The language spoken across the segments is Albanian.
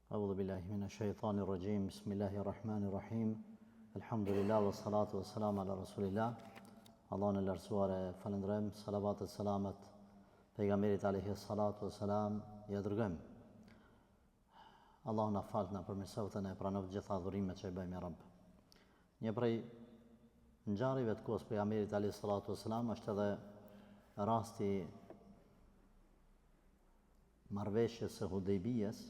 Eudhu billahi mine shejtani rraxhim, bismillahi rrahmani rrahim, elhamdulillah ve salatu ve selam ala rasulillah, Allahun e lartësuar e falënderojmë, salavatet selamet, pejgamberit alejhi salatu ve selam, ja dërgojmë. Allahu na faltë, na përmirësoftë, na e pranoftë gjitha adhurimet që i bëjmë, ja Rabb. Një prej ngjarjeve të kohës pejgamberit alejhi salatu ve selam është edhe rasti marrëveshjes së Hudejbijes,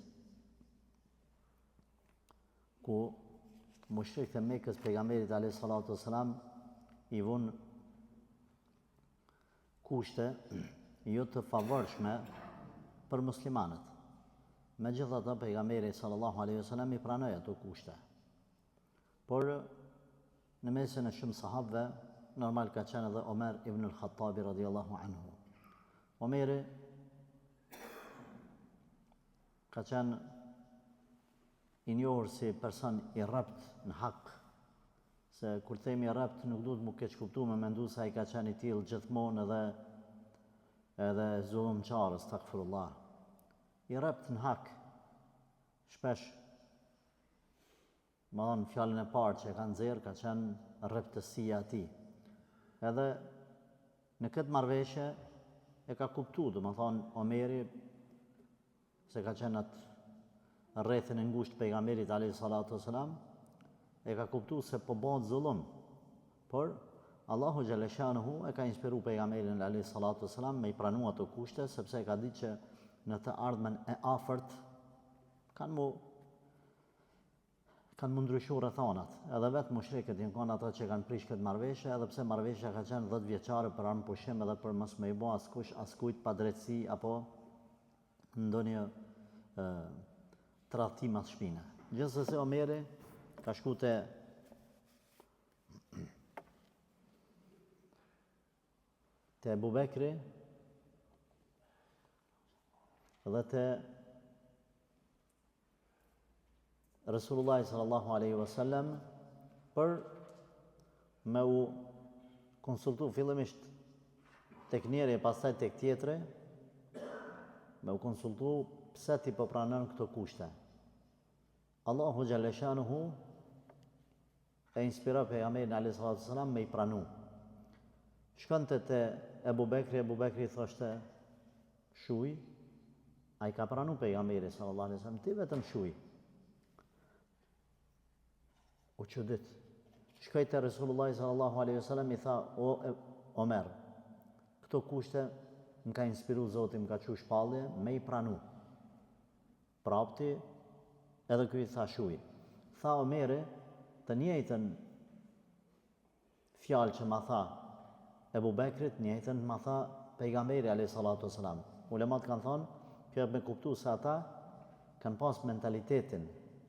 ku mushrikët e Mekës pejgamberit alayhi salatu wasalam i vunë kushte jo të favorshme për muslimanët. Megjithatë pejgamberi sallallahu alaihi wasallam i pranoi ato kushte. Por në mesin e shumë sahabëve normal ka qenë edhe Omer ibn al-Khattabi radiallahu anhu. Omeri ka qenë i njohur si person i rrept në hak, se kur themi i rrept nuk duhet mu keqkuptu me mendu se ai ka qenë i tillë gjithmonë edhe edhe zullumqar, estagfirullah. I rrept në hak, shpesh Domethonë, fjalën e parë që e ka nxjerrë ka qenë rreptësia e tij. Edhe në këtë marrëveshje e ka kuptu, domethonë, Omeri, se ka qenë atë rrethin e ngushtë pejgamberit alayhi salatu wasalam, e ka kuptu se po bëhet zullum. Por Allahu xhaleshanuhu e ka inspiru pejgamberin alayhi salatu wasalam me i pranu ato kushte sepse e ka ditë që në të ardhmen e afërt kanë mu Kanë mu ndryshu rrethanat, edhe vetë mushrikët janë kanë ata që kanë prish këtë marrëveshje, edhe pse marrëveshja ka qenë dhjetëvjeçare për armëpushim edhe për mos me i bo askush askujt padrejtësi apo ndonjë tradhti mas shpine. Gjithsesi Omeri ka shku te te Ebu Bekri dhe te Resulullahi sallallahu alaihi wasallam për me u konsultu fillimisht tek njëri e pastaj tek tjetri me u konsultu pse ti po pranon këto kushte. Allahu xhaleshanuhu e inspiroi pejgamberin alayhi salatu wasalam me i pranu. Shkonte te Ebu Bekri, Ebu Bekri i thoshte shuj, a i ka pranu pejgamberi sallallahu alaihi wasallam, ti vetëm shuj. U çudit. Shkoi te Resulullah sallallahu alaihi wasallam i tha o Omer, këto kushte më ka inspiru Zoti, më ka çu shpallje me i pranu. Prapti, edhe ky i tha shuj. Tha Omeri, të njëjtën fjalë që ma tha Ebu Bekri, të njëjtën ma tha Pejgamberi alayhi salatu wasalam. Ulemat kanë thonë, kjo jep me kuptu se ata kanë pas mentalitetin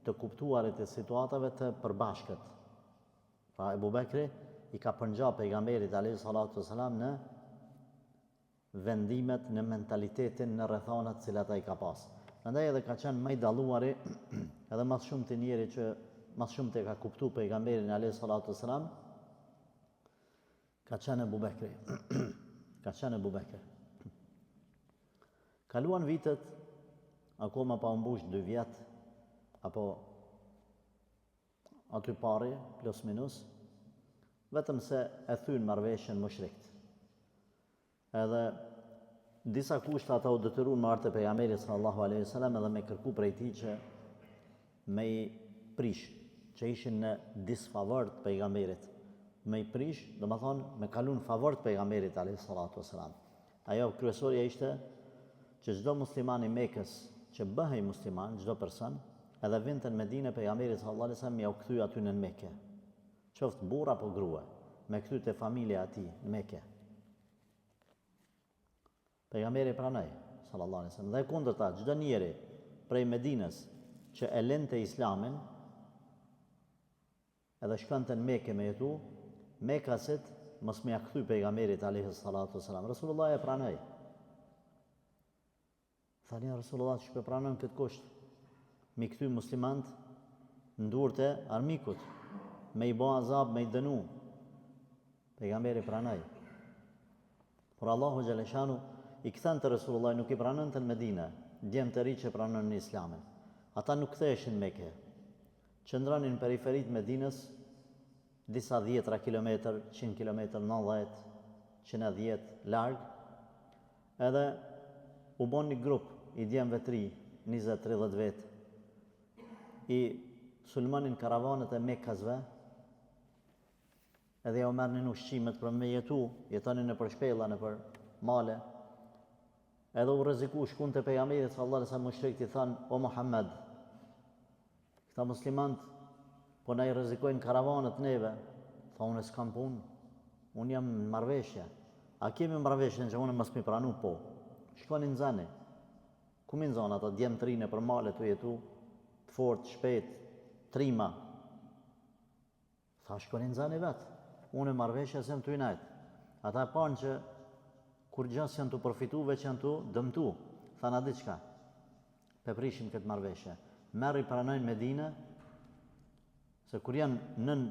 të kuptuarit e situatave të përbashkët. Pra Ebu Bekri i ka përngja Pejgamberit alayhi salatu wasalam në vendimet, në mentalitetin, në rrethanat të cilat ai ka pas. Prandaj edhe ka qenë më i dalluari, edhe ma së shumti njeri që ma së shumti e ka kuptu pejgamberin alayhi salatu wasalam, ka qenë Ebu Bekri. ka qenë Ebu Bekri. Kaluan vitet, akoma pa u mbush dy vjet, apo Aty pari, plus minus, vetëm se e thyn marrëveshjen mushrikt. Edhe disa kushte ata u detyruan me ardh te pejgamberi sallallahu alaihi wasallam edhe me kërku prej tij që me i prish, që ishin në disfavor të pejgamberit. Me i prish, domethonë, me kalu në favor të pejgamberit alaihi salatu wasalam. Ajo kryesorja ishte që çdo musliman i Mekës që bëhej musliman, çdo person, edhe vinte në Medine pejgamberi sallallahu alejhi wasallam me jau kthy aty në Mekë. Qoftë burrë apo grua, me kthy te familja e tij në Mekë. Pejgamberi pranoi sallallahu alejhi wasallam dhe e kundërta, çdo njeri prej Medinës që e linte Islamin, Edhe shkonte në Meke me jetu, mekasit mos me ja kthy pejgamberit alejhi salatu wasalam. Resulullah e pranoi. Thanë ja Resulullah qysh po e pranon këtë kusht? Me i kthy muslimant në durët e armikut, me i bo azab, me i dënu. Pejgamberi pranoi. Por Allahu xhaleshanu i kthente Resulullah nuk i pranonte në Medinë, djem të ri që pranonin Islamin. Ata nuk ktheheshin në Mekë. Qëndronin në periferi të Medinës, disa dhjetra kilometër, 100 kilometër, 90, 110 larg. Edhe u bon një grup i djemve të ri, 20-30 vetë. I sulmonin karavanet e Mekasve, edhe jau merrnin ushqimet për me jetu, jetonin nëpër shpella, nëpër male, edhe u rreziku shkun te pejgamberi sallallahu alaihi wasallam mushrikët i thanë o Muhammed këta muslimant po na i rrezikojnë karavanet neve tha unë s'kam punë unë jam në marrëveshje a kemi marrëveshjen që unë mos m'i pranu po shkoni nxani ku m'i nxonë ata djem të ri nëpër male tu jetu të fort, shpejt, trima Tha shkoni nxani vet. Unë marrëveshja s'jam tu i najt. Ata e panë që kurgja s'janë tu përfitu, veç janë tu dëmtu. Thanë a di çka. Pe prishim këtë marrëveshje. Merri pranojnë Medine, se kur janë nën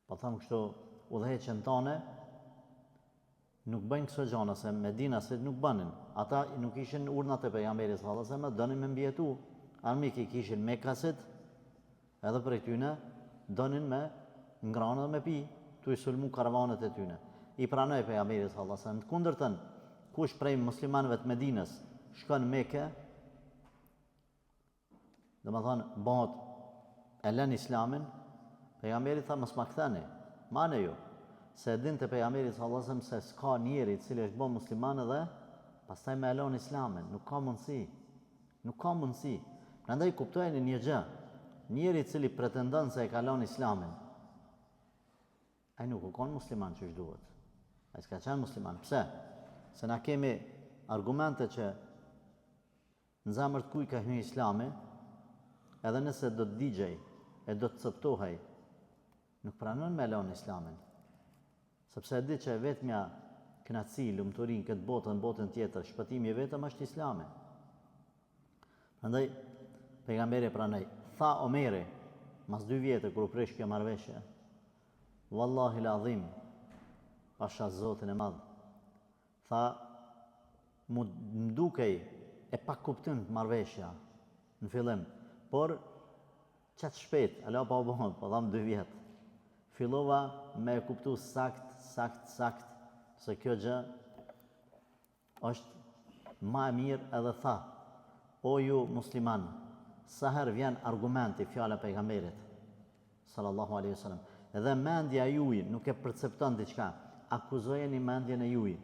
Po them kështu, udhëheqjen tane, nuk bëjnë këso gjana, se Medinasit nuk bënin. Ata nuk ishin urdhnat e pejgamberit sallallahu alajhi wasallam, donin me mbijetu. Armik i kishin Mekasit, edhe prej tyne, donin me ngranë dhe me pi, tu i sulmu karavanet e tyne. I pranoi pejgamberi sallallahu alajhi wasallam. Në të kundërtën, kush prej muslimanëve të Medinës shkon në Mekë, Domethonë, bëhet e lën islamin, pejgamberi tha mos ma ktheni, mane ju, se e dinte pejgamberi sallallahu alajhi wasallam se s'ka njeri i cili është bë musliman edhe pastaj me e lën islamin, nuk ka mundësi. Nuk ka mundësi. Prandaj kuptojeni një gjë, njeri i cili pretendon se e ka lënë islamin, ai nuk u kon musliman qysh duhet. Ai s'ka qenë musliman. Pse? Se na kemi argumente që Në zemër të kujt ka hy Islami, edhe nëse do të digjej e do të coptohej, nuk pranon me e lënë Islamin. Sepse e di që e vetmja kënaqësi, lumturi në këtë botë dhe në botën tjetër, shpëtimi i vetëm është Islami. Prandaj pejgamberi e pranoi. Tha Omeri, mas dy vjetë kur u prish kjo marrëveshje, Wallahi l'adhim, pasha Zotin e madh, Tha, mu më dukej e pakuptimtë marrëveshja në fillim, por qaq shpejt, ala pa u bo, po tham dy vjet. Fillova me e kuptu sakt, sakt, sakt se kjo gjë është ma e mirë edhe tha, o ju musliman, sa herë vjen argumenti fjala e pejgamberit, Sallallahu alejhi ve sellem. Dhe mendja juaj nuk e percepton diçka, akuzojeni mendjen e juaj.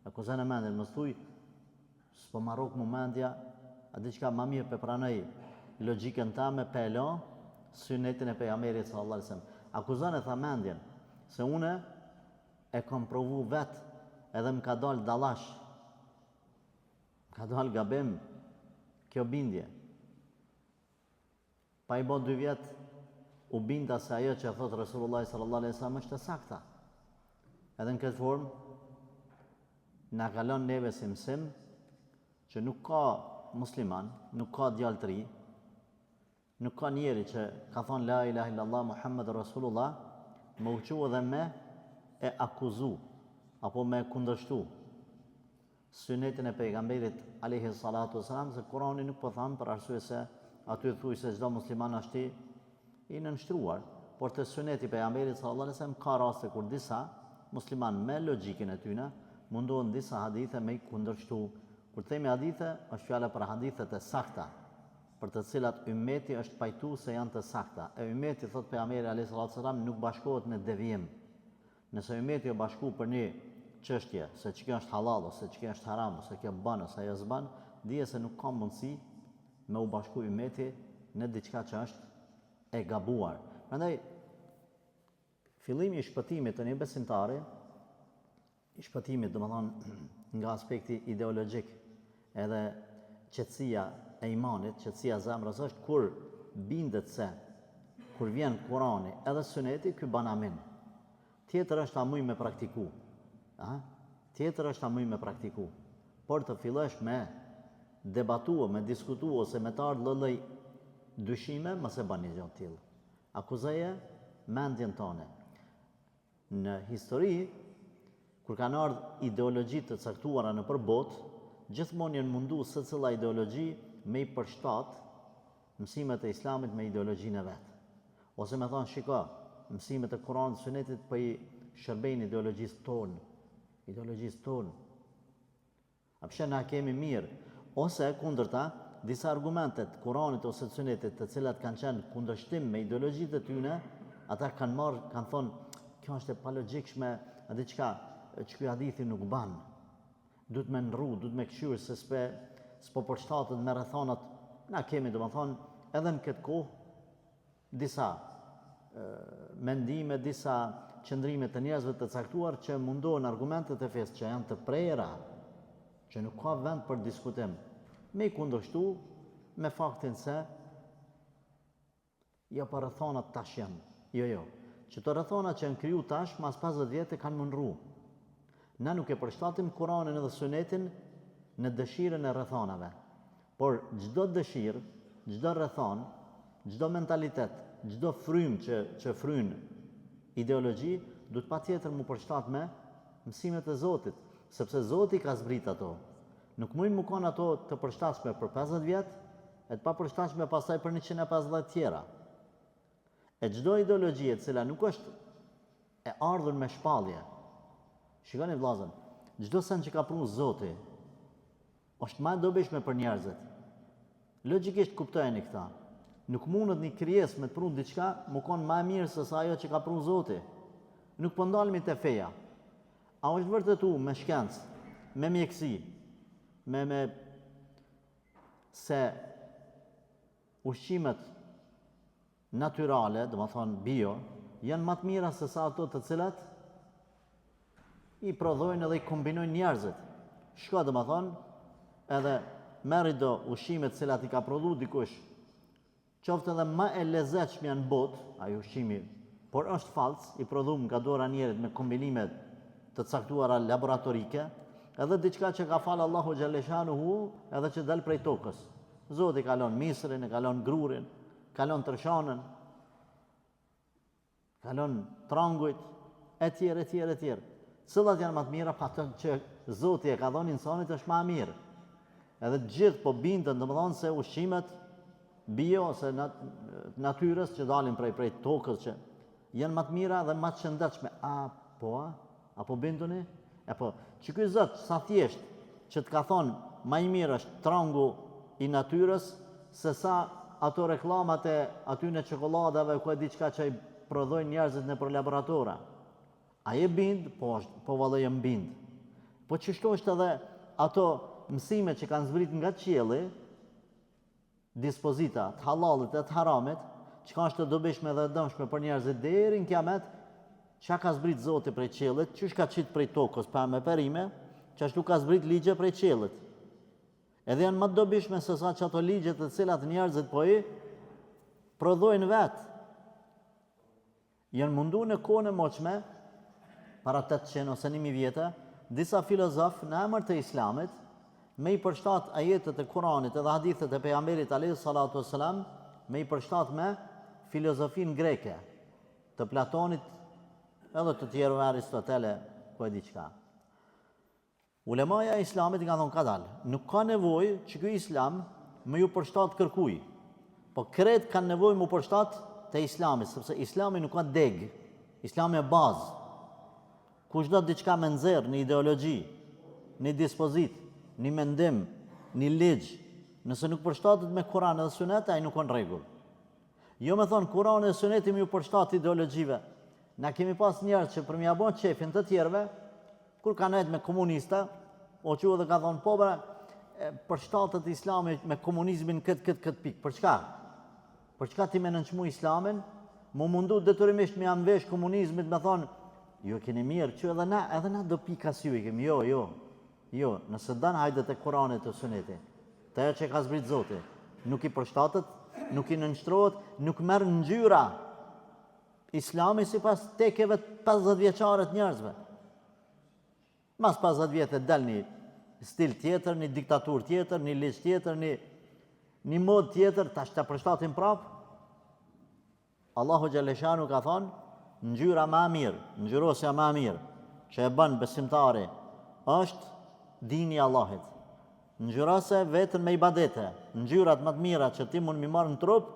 Akuzojeni mendjen, mos thuj s'po ma rrok mu mendja, a diçka ma mirë pe pranoj logjikën tame pe e lo synetin e pejgamberit sallallahu alejhi ve sellem. Akuzone tha mendjen se une e kam provu vet edhe më ka dalë dallash. Më ka dalë gabim kjo bindje. Pa i bo dy vjet, u binda se ajo që thotë Resulullah sallallahu alaihi wasallam është e sakta. Edhe në këtë formë na ka lënë neve si mësim që nuk ka musliman, nuk ka djalë të ri, nuk ka njeri që ka thonë la ilaha illallah Muhammed Rasulullah, me u çu edhe me e akuzu apo me e kundërshtu Synetin e Pejgamberit alejhi salatu selam se Kurani nuk po tham për arsye se aty thuj se çdo musliman është i i nënshtruar, por te syneti i Pejgamberit sallallahu alejhi wasallam ka raste kur disa musliman me logjikën e tyne mundohen disa hadithe me i kundërshtu. Kur themi hadithe, është fjala për hadithet e sakta, për të cilat ymmeti është pajtu se janë të sakta. E ymmeti, thotë Pejgamberi alejhi salatu selam, nuk bashkohet në devijim. Nëse ymeti u bashku për një çështje, se që kjo është hallall ose që kjo është haram ose kjo bën ose ajo s'bën, dije se nuk ka mundësi me u bashku ymeti në diçka që është e gabuar. Prandaj fillimi i shpëtimit të një besimtari, i shpëtimit, domethënë nga aspekti ideologjik, edhe qetësia e imanit, qetësia e zemrës është kur bindet se kur vjen Kurani edhe Suneti, ky ban amin. Tjetër është a muj me praktiku. A? Tjetër është a muj me praktiku. Por të fillosh me debatu, me diskutu ose me të ardhë lloj-lloj dyshime, mos e ban një gjë të tillë. Akuzoje mendjen tane. Në histori, kur kanë ardhë ideologji të caktuara nëpër botë, gjithmonë janë mundu secila ideologji me i përshtat mësimet e Islamit me ideologjinë e vet. Ose me thonë, shiko, mësimet e Kuranit Sunetit po i shërbejnë ideologjisë tonë, ideologjisë tonë. A pse na kemi mirë? Ose e kundërta, disa argumente të Kuranit ose të Sunetit, të cilat kanë qenë kundërshtim me ideologjitë e tyne, ata kanë marrë, kanë thonë, kjo është e palogjikshme, a diçka, që ky hadithi nuk ban. Duhet me ndrru, duhet me kqyrë se s'pe s'po përshtatet me rrethanat. Na kemi, domethënë, edhe në këtë kohë disa mendime, disa qëndrime të njerëzve të caktuar që mundohen argumentet e fesë që janë të prera, që nuk ka vend për diskutim, me i kundërshtu me faktin se jo po rrethanat tash janë. Jo, jo. Qëto rrethana që janë kriju tash, mas 50 vjetë kanë me ndrru. Na nuk e përshtatim Kuranin edhe Sunetin në dëshirën e rrethanave. Por çdo dëshirë, çdo rrethanë, çdo mentalitet, çdo frymë që që fryn ideologji, duhet patjetër m'u përshtat me mësimet e Zotit, sepse Zoti i ka zbrit ato. Nuk mujnë m'u kon ato të përshtatshme për 50 vjet, e të papërshtatshme pastaj për 150 tjera. E çdo ideologji e cila nuk është e ardhur me shpallje. Shikoni vëllazën, çdo send që ka pru Zoti, Është ma e dobishme për njerëzit. Logjikisht kuptojeni këta. Nuk mundet një krijesë me të pru diçka, m'u kon ma e mirë se sa ajo që ka pru Zoti. Nuk po ndalemi te feja. A është vërtetu me shkencë, me mjekësi, me me se ushqimet natyrale, domethonë bio, janë ma të mira se sa ato të cilat i prodhojnë edhe i kombinojnë njerëzit. Shko, domethonë, edhe merri do ushqime të cilat i ka prodhu dikush, qoftë edhe ma e lezetshmja në botë, ai ushqimi, por është fals, i prodhum nga dora njerit me kombinime të caktuara laboratorike, edhe diçka që ka falë Allahu xhelleshanuhu, edhe që del prej tokës. Zoti ka lon misrin, e ka lon grurin, ka lon tërshanën, ka lon trangujt, e tjerë, e tjerë, e tjerë. Cilat janë ma të mira, pa ato që Zoti e ka dhonë insanit është ma e mirë. Edhe të gjithë po binden, domethonë se ushqimet bio ose nat, natyrës që dalin prej prej tokës që janë ma të mira dhe ma të shëndetshme. A po a? A po binduni? E po, që ky Zot sa thjesht që të ka thonë ma i mirë është trangu i natyrës se sa ato reklamat e atyne çokolladave ku e diçka që i prodhojnë njerëzit nëpër laboratora. A je bind? Po, është, po valla jam bind. Po qështu është edhe ato mësime që kanë zbrit nga qielli, dispozita të hallallit e të haramit, çka është e dobishme dhe e dëmshme për njerëzit deri në kiamet, çka ka zbrit Zoti prej qiellit, qysh ka qit prej tokës pemë e perime, qashtu ka zbrit ligje prej qiellit. Edhe janë më të dobishme se sa qato ligje të cilat njerëzit po i prodhojnë vetë. Janë mundu në kohën e moçme, para 800 ose 1000 vjete, disa filozofë në emër të Islamit me i përshtat ajetet e Kuranit edhe hadithet e pejgamberit alayhi salatu wasalam me i përshtat me filozofinë greke të Platonit edhe të tjerëve Aristotele, ku e di çka. Ulemaja e Islamit i kanë thonë kadal, nuk ka nevojë që ky Islam me ju përshtat kërkuj, po krejt kanë nevojë m'u përshtat te Islami, sepse Islami nuk ka degë, Islami e bazë. Kush do diçka me nxjerr një ideologji, një dispozitë, një mendim, një ligj, nëse nuk përshtatet me Kur'an dhe Sunet, ai nuk o në rregull. Jo me thonë Kur'ani dhe Suneti me ju përshtat ideologjive. Na kemi pas njerëz që për me ja bo qefin të tjerëve, kur kanë nejt me komunista, o çu edhe ka thonë, po bre, përshtatet islami me komunizmin këtë, këtë, këtë pikë. Për çka? Për çka ti me nënçmu islamin? M'u mundu detyrimisht me ja mvesh komunizmit me thonë, ju e keni mirë, që edhe na, edhe na do pika si ju i kemi, jo, jo, Jo, nëse don hajde te Kurani te Suneti. Te ajo që e ka zbrit Zoti. Nuk i përshtatet, nuk i nënshtrohet, nuk merr ngjyra. Islami sipas tekeve 50 vjeçare të njerëzve. Mas 50 vjetë del një stil tjetër, një diktaturë tjetër, një ligj tjetër, një një modë tjetër, tash ta përshtatim prapë. Allahu xhaleshanu ka thonë, ngjyra ma e mirë, ngjyrosja ma e mirë që e bën besimtari është dini i Allahit. Ngjyrose veten me ibadete. Ngjyrat më të mira që ti mund m'i marrë në trup,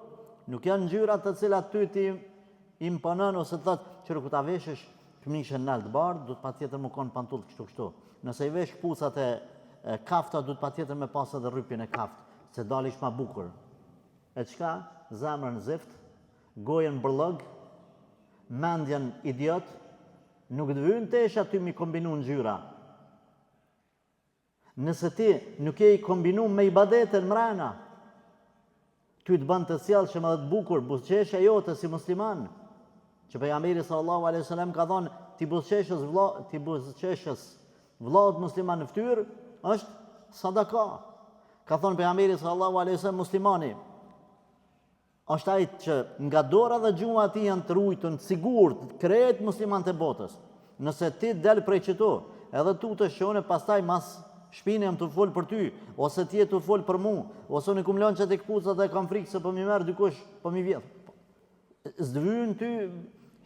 nuk janë ngjyrat të cilat ty t'i imponon ose të thotë, qyre kur ta veshësh këmishën nalt bardhë, duhet patjetër me konë pantull kështu kështu. Nëse i vesh këpucat e, e kafta, duhet patjetër me pas edhe rrypin e kaftë, se dalish ma bukur. E çka? Zemrën zift, gojën bërllog, mendjen idiot, nuk të vyn tesha ty m'i kombinu ngjyra. Nëse ti nuk je i kombinu me ibadete mrena, ty të bën të sjellshëm edhe të bukur buzëqeshja jote si musliman, që pejgamberi sallallahu alaihi wasallam ka thonë t'i buzëqeshës vlla, t'i buzëqeshës vllaut musliman në fytyrë është sadaka. Ka thonë pejgamberi sallallahu alaihi wasallam muslimani Është ai që nga dora dhe gjuha e tij janë të rujtun, të sigurt, krejt muslimanët e botës. Nëse ti del prej qëtu, edhe tutesh që unë pastaj mas shpine jam tu fol për ty, ose ti je tu fol për mu, ose unë i kum lënë qaty këpucat dhe kam frikë se po m'i merr dikush, po m'i vjedh. S'të vyn ty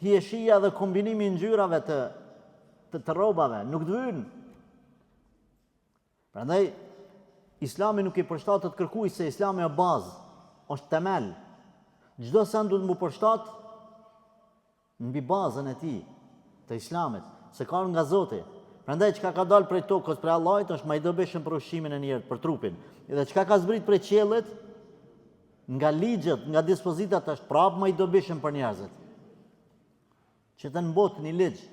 hijeshia dhe kombinimi i ngjyrave të, të, të rrobave, nuk të vyn. Prandaj Islami nuk i përshtatet kërkujt se Islami është bazë, është temel. Çdo send duhet m'u përshtat mbi bazën e tij të Islamit, se ka nga Zoti. Prandaj çka ka dalë prej tokës prej Allahit është më i dobishëm për ushqimin e njerit, për trupin. Dhe çka ka zbrit prej qiellit nga ligjet, nga dispozitat është prapë më i dobishëm për njerëzit. Qite në botë një ligj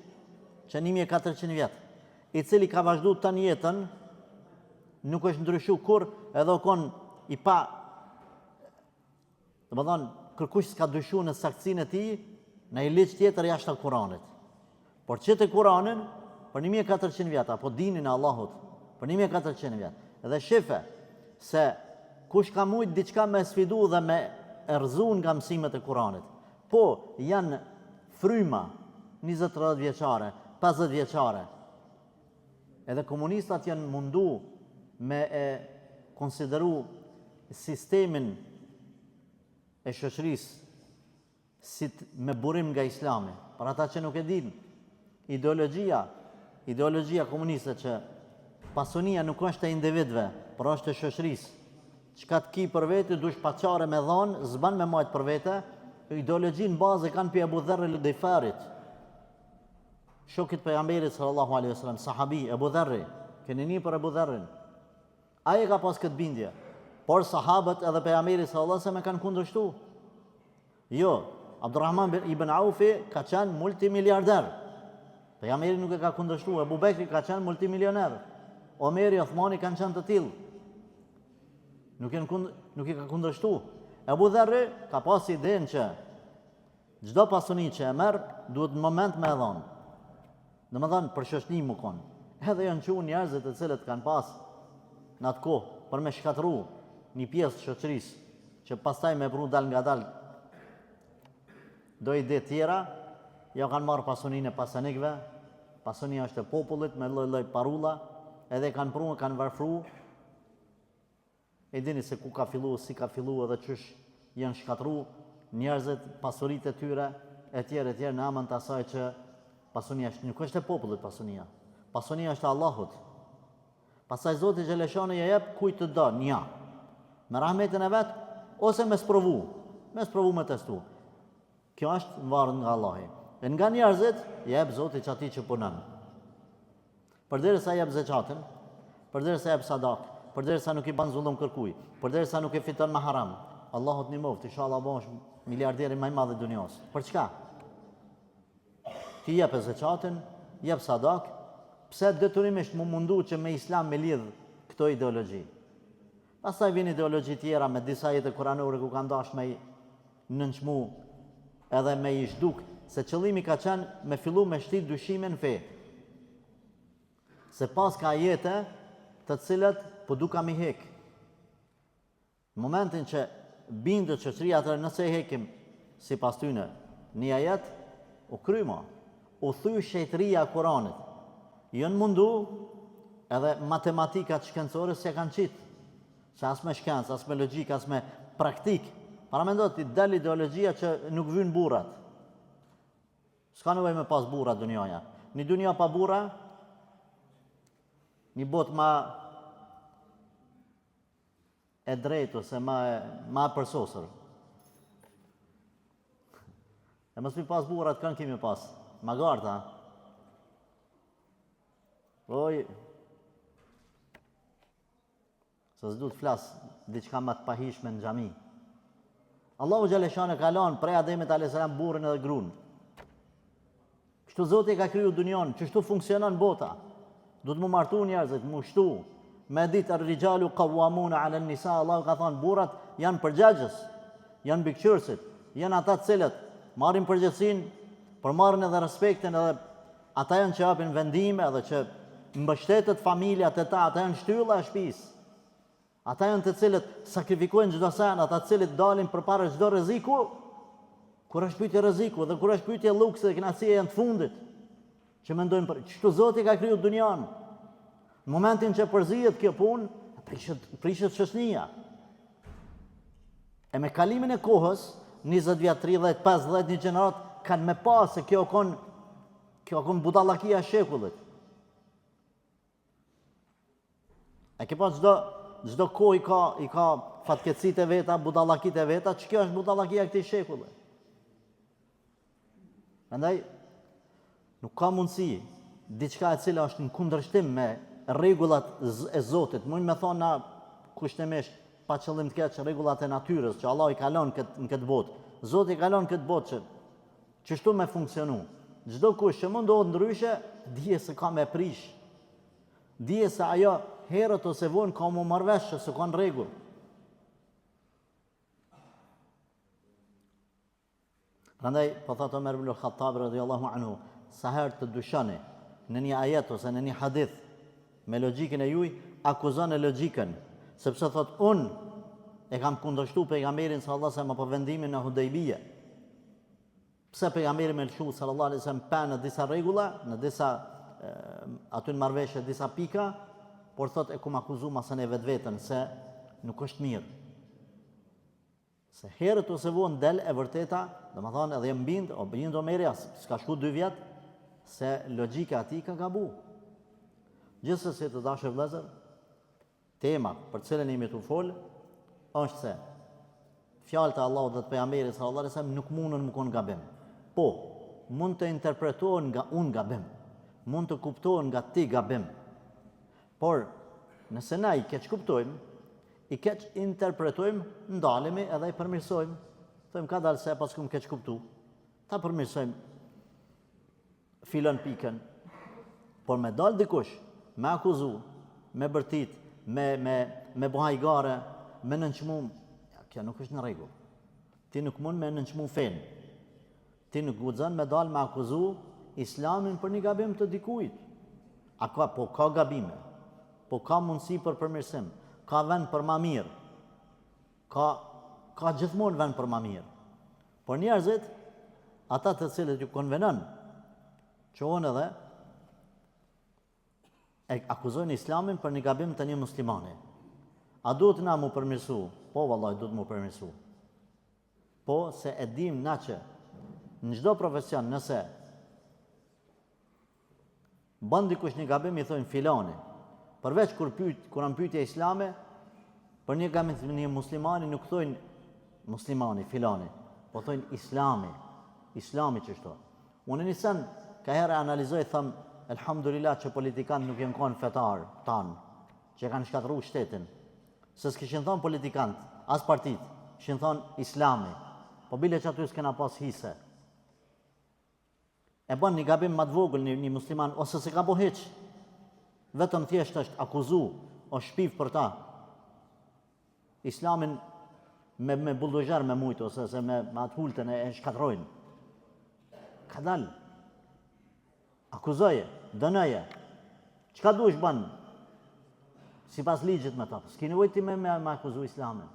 që 1400 vjet, i cili ka vazhdu tanë jetën, nuk është ndryshu kurrë, edhe o kon i pa, domethonë, kërkush s'ka dyshu në saktësinë e tij, në një ligj tjetër jashtë Kuranit. Por qite Kuranin, për 1400 vjet, apo dinin e Allahut, për 1400 vjet, edhe shife, se kush ka mujt diçka me sfidu dhe me e rrëzu nga mësimet e Kuranit. Po, janë fryma 20-30 vjeçare, 50 vjeçare. Edhe komunistat janë mundu me e konsideru sistemin e shoqërisë si me burim nga islami. Për ata që nuk e dinë, ideologjia, ideologjia komuniste që pasunia nuk është e individëve, por është e shoqërisë. Çka të ki për vete, dush pa qare me dhonë, s'ban me majtë për vete, ideologjinë bazë e kanë pi Ebu Dherr el Gifarit. Shokit pejgamberit sallallahu alaihi wasallam, sahabi Ebu Dherri, keni ni për Ebu Dherrin. Ai e ka pas këtë bindje, por sahabët edhe pejgamberi sallallahu alaihi wasallam e kanë kundërshtu. Jo, Abdurrahman ibn Aufi ka qenë multimiliarder. Pejgamberi nuk e ka kundërshtu, Ebu Bekri ka qenë multimilioner. Omeri, Othmani kanë qenë të tillë. Nuk, janë kund, nuk e ka kundërshtu. Ebu Dherri ka pas idenë që çdo pasuni që e merr, duhet në moment me e dhonë. Domethonë, për shoqni me konë. Edhe janë çu njerëzit të cilët kanë pas në atë kohë për me shkatërru një pjesë të shoqërisë, që pastaj me pru dalngadal do ide tjera, ja kanë marrë pasuninë e pasanikëve, pasunia është e popullit me lloj-lloj parulla, edhe kanë pru e kanë varfru, E dini se ku ka fillu, si ka fillu edhe qysh janë shkatërru njerëzit, pasuritë e tyre, e tjerë, e tjerë, në emën të asaj që pasunia është, nuk është e popullit pasunia. Pasunia është e Allahut. Pastaj Zoti xheleshanu ja jep kujt të do, nja. Me rahmetin e vet, ose me sprovu, me sprovu me testu. Kjo është varet nga Allahi. E nga njerëzit, ja jep Zoti qatij që punon. Përderisa jep zeqatin, përderisa jep sadak, përderisa nuk i ban zullum kërkuj, përderisa nuk e fiton me haram, Allahu të nimoftë, inshallah bëhesh miliarderi më i madh i dunjas. Për çka? Ti jep zeqatin, jep sadak, pse detyrimisht mu mundu që me islam me lidh këto ideologji? Pastaj vijnë ideologji tjera me disa ajete kuranore ku kanë dashur me i nënçmu edhe me i zhduk, se qëllimi ka qenë me fillu me shti dyshime në fe. Se paska ajete të cilët po duka mi hek. Në momentin që bindet shoqëria atëherë nëse e hekim sipas tyne një ajet, u kry ma, u thy shejtëria e Kuranit. Janë mundu edhe matematikat shkencore s'e kanë qitë. Se as me shkencë, as me logjikë, as me praktikë. Paramendo ti del ideologjia që nuk vynë burrat. S'ka nevojë me pas burra dunjaja. Një dunja pa burra, një botë ma... e drejtë ose ma e, ma e përsosur. E mos mi pas burrat kanë kemi pas. Magarta. Oj. Se s'du të flas diçka ma të pahishme në xhami. Allahu xhaleshanu ka lënë prej Ademit alayhis salam burrin edhe grun. Kështu Zoti e ka kriju dunjon, qështu funksionon bota. Duhet mu martu njerëzit, mu shtu. Me ditë er-rixhalu kawwamuna ala nisa, Allahu ka thonë burrat janë përgjegjës, janë mbikëqyrësit, janë ata të cilët marrin përgjegjësinë, por marrin edhe respektin edhe ata janë që japin vendime edhe që mbështetet familja te ta, ata janë shtylla e shtëpisë. Ata janë të cilët sakrifikojnë çdo sen, ata të cilët dalin përpara çdo rreziku, kur është pyetje rreziku dhe kur është pyetje luksi dhe kënaqësia janë të fundit që mendojnë për qështu Zoti ka kriju dunjan. Në momentin që përzihet kjo punë, prishet prishet shoqënia. E me kalimin e kohës, 20 vjet, 30, 50, një gjeneratë kanë me pa se kjo kon kjo kon budallakia e shekullit. E ke pa çdo çdo kohë i ka i ka fatkeqësitë e veta, budallakitë e veta, që kjo është budallakia e këtij shekulli. Prandaj nuk ka mundësi diçka e cila është në kundërshtim me rregullat e Zotit, mund me thonë na kushtimisht pa qëllim të keq rregullat e natyrës që Allahu i ka lënë kët, në këtë botë. Zoti i ka lënë këtë botë që qështu me funksionu. Çdokush që mundohet ndryshe, dije se ka me prish. Dije se ajo herët ose vonë ka mu marrë vesh që s'u kanë rregull. Prandaj po thotë Omer ibn al-Khattab radhiyallahu anhu, sa herë të dyshoni në një ajet ose në një hadith me logjikën e juj, akuzone logjikën, sepse thot unë e kam kundërshtu pejgamberin sallallahu alaihi wasallam apo vendimin në Hudejbije. Pse pejgamberi me lëshu sallallahu alaihi wasallam pe në disa rregulla, në disa aty në marrëveshje disa pika, por thot e kum akuzu masanej vetveten se nuk është mirë. Se herët ose vonë del e vërteta, domethonë edhe jem bind, o bind Omeri, as s'ka shku dy vjet, se logjika e atij ka gabu. Gjithsesi të dashur vëllezër, Tema për të cilën jemi tu fol është se fjalët e Allahut dhe të pejgamberit sallallahu alajhi wasallam nuk mundën me kon gabim. Po, mund të interpretohen nga unë gabim. Mund të kuptohen nga ti gabim. Por nëse na i keqkuptojmë, i keqinterpretojmë, ndalemi edhe i përmirësojmë. Thojmë kadalë se e paskum keqkuptu. Ta përmirësojmë filan pikën. Por me dal dikush, me akuzu, me bërtit, me, me, me bo hajgare, me nënçmu, ja, kjo nuk është në rregull. Ti nuk mund me nënçmu fenë. Ti nuk guxon me dal me akuzu islamin për një gabim të dikujt. A ka, po ka gabime, po ka mundësi për përmirësim, ka vend për ma mirë, ka, ka gjithmonë vend për ma mirë. Por njerëzit, ata të cilët ju konvenon, çohen edhe e akuzojnë islamin për një gabim të një muslimani. A duhet na mu përmirësu? Po, vallaj, duhet mu përmirësu. Po, se e dim na që në çdo profesion nëse Bën dikush një gabim i thojnë filani. Përveç kur pyet, kur an pyetje islame, për një gabim të një muslimani nuk thojnë muslimani filani, po thojnë islami. Islami qështu. Unë një sen ka herë analizoj them elhamdulillah që politikanët nuk janë kanë fetar tanë, që kanë shkatërru shtetin. Se s'kishin thonë politikanët, as partitë, kishin thonë islami. Po bile që aty s'kena pas hise. E bën një gabim më të vogël një, një musliman ose s'e ka bo hiç. Vetëm thjesht është akuzu, është shpif për ta. Islamin me me bulldozer me mujt ose se me, me atë hultën e, e shkatrojnë. Kadal. Akuzoje, dënoje. Çka duhesh bën? Sipas ligjit me ta. S'ki nevojë ti me, me, me akuzu islamin.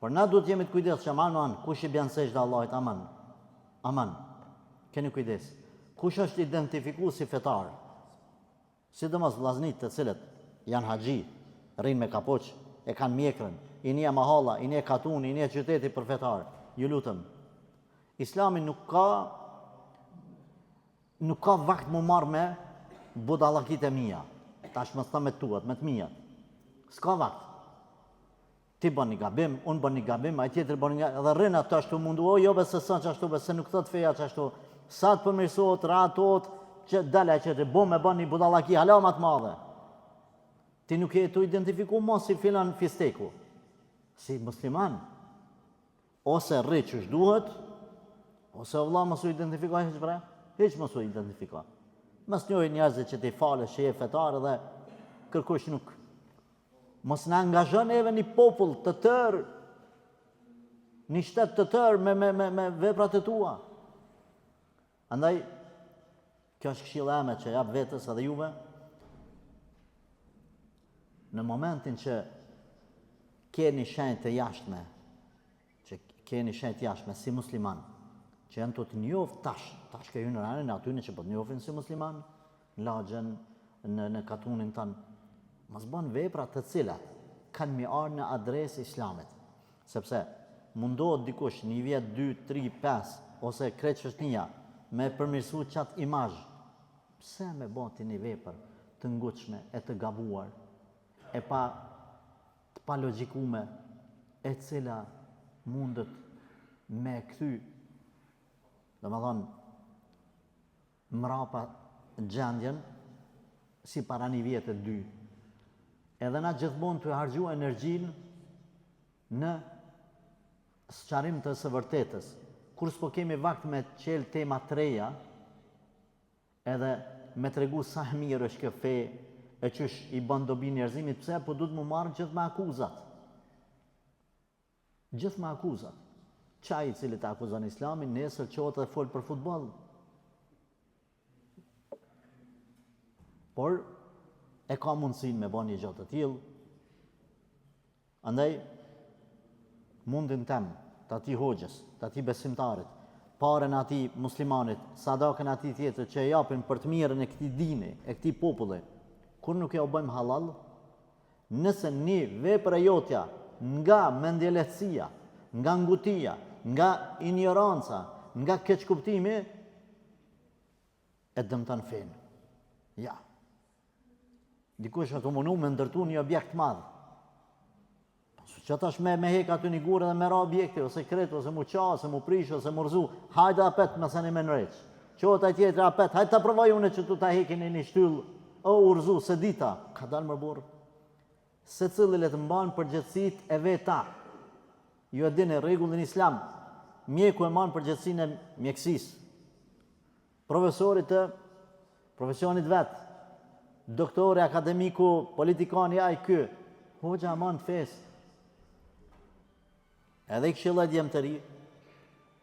Por na duhet jemi të kujdesshëm, aman, aman, kush i bjen sexhde Allahit, aman, aman, keni kujdes. Kush është identifiku si fetar, sidomos vllaznit të cilët janë haxhi, rrinë me kapuç, e kanë mjekrën, i njeh mahalla, i njeh katuni, i njeh qyteti për fetar, ju lutem. Islami nuk ka Nuk ka vakt mu marrë me budallakit e mia. Tash mos them me tuat, me të miat. S'ka vakt. Ti bën një gabim, unë bën një gabim, ai tjetri bën një edhe rrin ato ashtu mundu, o jo be se s'është qashtu, be se nuk thot feja qashtu. Sa të përmirësohet, rahatohet, që dal ai tjetri, bum e bën një budallaki hala ma të madhe. Ti nuk je tu identifiku mo si filan fisteku, si musliman. Ose rri qysh duhet, ose o vlla mos u identifiko hiç bre, hiç mos u identifiko. Mos njohin njerëzit që ti falesh që je fetar dhe kërkush nuk mos na angazhon neve një popull të tërë, një shtet të tërë me, me, me, me veprat e tua. Andaj, kjo është këshilla eme që jap vetes edhe juve, në momentin që ke një shenjë të jashtme, që ke një shenjë të jashtme si musliman, që janë tu të njoft tash, tash ke hy në renin e atyne që po të njofin si musliman, në lagjen, në, në katunin tanë, mos bën vepra të cilat kanë me ardhë në adresë islamit. Sepse, mundohet dikush një vjet, dy, tri, pesë, ose krejt shoqnia, me përmirësu qat imazh. Pse me bo ti një vepër të ngutshme e të gabuar, e pa të palogjikume, e cila mundet me e kthy, domethonë, mrapa gjendjen si para një vjet e dy. Edhe na gjithmonë tu harxhu energjinë në sqarim të së vërtetës. Kur s'po kemi vakt me çel tema të reja, edhe me tregu sa e mirë është kjo fe, e qysh i bën dobi njerëzimit, pse po duhet mu marrë gjithë me akuzat. Gjithë me akuzat. Qaj i cili të akuzon islamin, nesër çohet dhe fol për futboll. Por, e ka mundësinë me bo një gjë të tillë. Andaj, mundin tem, të atij hoxhës, të atij besimtarit, paren e atij muslimanit, sadakën e atij tjetrit që e japin për të mirën e këtij dini, e këtij populli, kur nuk ja u bëjmë hallall, Nëse një vepër e jotja nga mendjelehtësia, nga ngutia, nga injoranca, nga keqkuptimi, e dëmton fenë. Ja. Dikush është mundu me ndërtu një objekt të madh. Po që tash me, me hek aty një gurë dhe me ra objekti, ose krejt, ose mu qa, ose mu prish, ose mu rrëzu, hajde apet masanej me ndreq. Çohet ai tjetri apet, hajde ta provoj unë që tu ta hekin një shtyllë, o u rrëzu, s'e dita, kadal more burrë. Secili le të mban përgjegjësitë e veta. Ju e dini rregullin islam, mjeku e mban përgjegjësinë e mjekësisë. Profesori të profesionit vet, doktori, akademiku, politikani, ai ky, hoxha e man të fesë. Edhe i këshilloj djem të ri,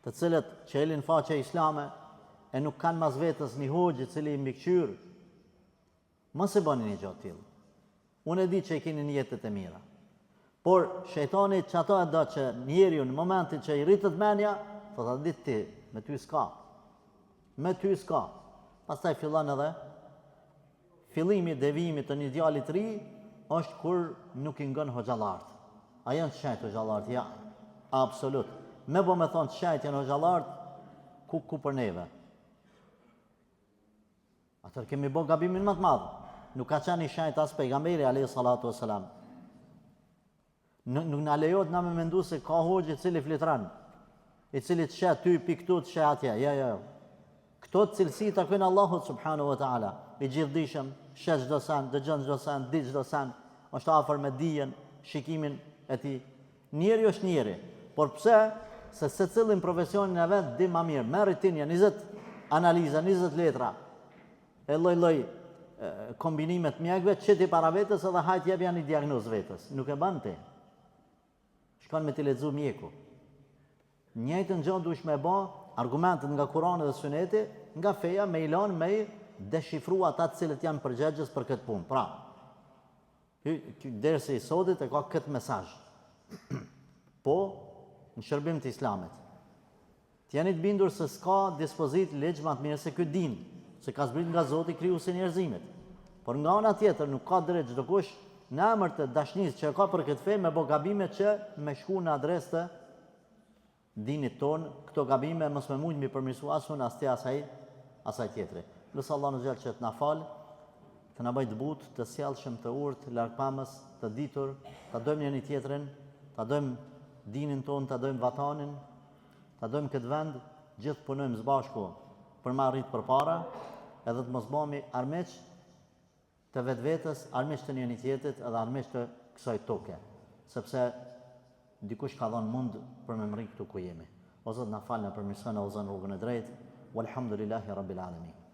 të cilët çelin faqe islame, e nuk kanë mas vetes një hoxhë i cili i mbikëqyr, Mos e bëni një gjë të tillë. Unë e di që i keni nijetet e mira. Por shejtani qato e do që njeriu në momentin që i rritet mendja, thotë a di ti, me ty s'ka. Me ty s'ka. Pastaj fillon edhe fillimi i devijimit të një djali të ri është kur nuk i ngon hoxhallarët. A janë të shenjtë hoxhallarët? Ja. Absolut. Me bo me thonë të shenjtë janë hoxhallarët, ku ku për neve. Atëherë kemi bo gabimin më të madh. Nuk ka qenë i shenjtë as pejgamberi alayhi salatu wasalam. Nuk, nuk na lejohet na me mendu se ka hoxhë i cili flitran, i cili të sheh ty pi këtu të sheh atje. Jo, jo, jo. Këto cilësi i takojnë Allahut subhanahu wa taala. I gjithdijshëm, sheh çdo send, dëgjon çdo send, di çdo send, është afër me dijen, shikimin e tij. Njeri është njeri, por pse? Se secili në profesionin e vet di ma mirë. Merri ti një 20 analiza, 20 letra e lloj-lloj kombinime të mjekëve, qiti para vetes edhe hajt jepja një diagnozë vetes. Nuk e ban ti. Shkon me t'i lexu mjeku. Njëjtën gjë duhesh me ba, argumentet nga Kurani dhe Suneti, nga feja me i lanë me i deshifru ata të cilët janë përgjegjës për këtë punë. Pra, Ky dersi i sotit e ka këtë mesazh. Po, në shërbim të islamit. Të jeni të bindur se s'ka dispozitë ligj ma të mirë se ky din, se ka zbrit nga Zoti krijuesi i njerëzimit. Por nga ana tjetër nuk ka drejt çdokush në emër të dashnisë që e ka për këtë fe me bo gabime që me shku në adresë të dinit tonë, këto gabime mos me mujt m'i përmirësu as unë, as ti, as ai, as ai tjetri. Lus Allahun azze ue xhel që të na falë, të na bëjë të butë, të sjellshëm, të urtë, largpamës, të ditur, ta dojmë njëri tjetrin, Ta dojmë dinin tonë, ta dojmë vatanin, ta dojmë këtë vend, gjithë punojmë së bashku për me arrit përpara, edhe të mos bëhemi armiq të vetvetes, armiq të njëri tjetrit edhe armiq të kësaj toke, sepse dikush ka dhënë mund për me mrri këtu ku jemi. O Zot na fal, na përmirëson na udhëzo në rrugën e drejtë. Walhamdulillahi rabbil alamin.